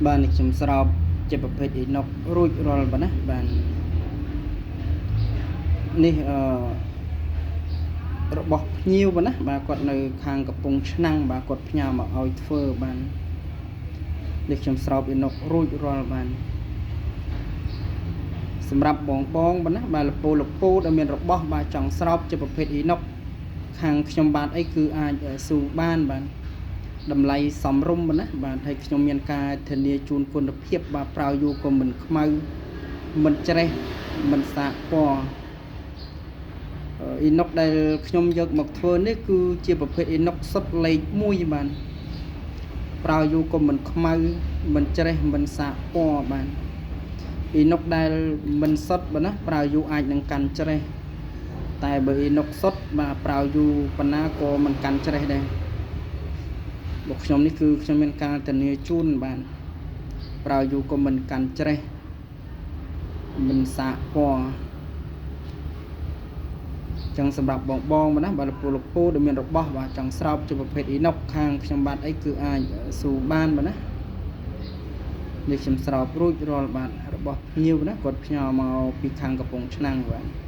បាទនេះខ្ញុំស្រោបជាប្រភេទអ៊ីណុករួចរាល់បាទណាបាទនេះអឺរបស់ភ្ញៀវបាទណាបាទគាត់នៅខាងកំពង់ឆ្នាំងបាទគាត់ផ្ញើមកឲ្យធ្វើបាទនេះខ្ញុំស្រោបអ៊ីណុករួចរាល់បាទសម្រាប់បងបងបាទណាបាទលពូលពូដែលមានរបស់បាទចង់ស្រោបជាប្រភេទអ៊ីណុកខាងខ្ញុំបាទអីគឺអាចស៊ូបានបាទតម្លៃសមរម្យបាទណាបាទហើយខ្ញុំមានការធានាជូនគុណភាពបាទប្រើយូរក៏មិនខ្មៅមិនច្រេះមិនសាកពណ៌អ៊ីណុកដែលខ្ញុំយកមកធ្វើនេះគឺជាប្រភេទអ៊ីណុកសុទ្ធលេខ1បាទប្រើយូរក៏មិនខ្មៅមិនច្រេះមិនសាកពណ៌បាទអ៊ីណុកដែលមិនសុទ្ធបាទណាប្រើយូរអាចនឹងកាន់ច្រេះតែបើអ៊ីណុកសុទ្ធបាទប្រើយូរប៉ុណ្ណាក៏មិនកាន់ច្រេះដែរបើខ្ញុំនេះគឺខ្ញុំមានការធានាជូនបាទប្រើយូរក៏មិនកាន់ច្រេះមិនសាកពណ៌ចឹងសម្រាប់បងបងបាទណាបាទលពូលពូដែលមានរបស់បាទចង់ស្រោបជាប្រភេទអ៊ីណុកខាងខ្ញុំបាទអីគឺអាចស៊ូបានបាទណានេះខ្ញុំស្រោបរួចរាល់បាទរបស់ភ្ញៀវណាគាត់ផ្ញើមកពីខាងកំពង់ឆ្នាំងបាទ។